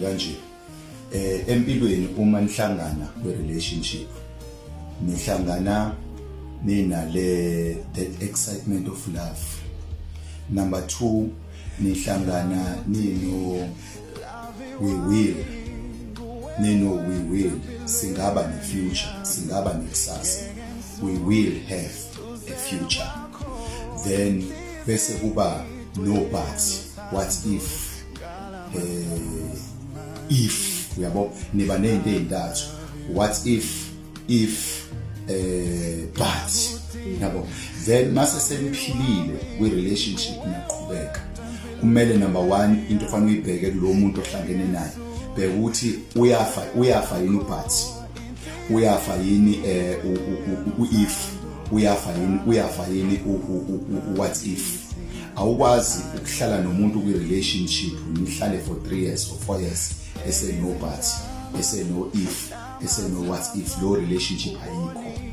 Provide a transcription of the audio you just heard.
kanje. Empilweni uma nihlangana kwe relationship, nihlangana ninale that excitement of love. Number 2, nihlangana nino we will, nino we will, singaba ne future, singaba nekusasa, we will have a future. Then bese kuba no but, what if, if uyabo, niba nezinto ezintathu: what if, but, yabo. Then mase seniphilile kwi relationship, niyaqhubeka, kumele number 1 into ofanele uyibheke kulo muntu ohlangene naye, bheka ukuthi uyafa yini u-but, uyafa yini u-if, uyafa yini u-what if. Awukwazi ukuhlala nomuntu kwi-relationship, nihlale for 3 years or 4 years, ese no but, ese no if, ese no what if. Lo relationship ayikho.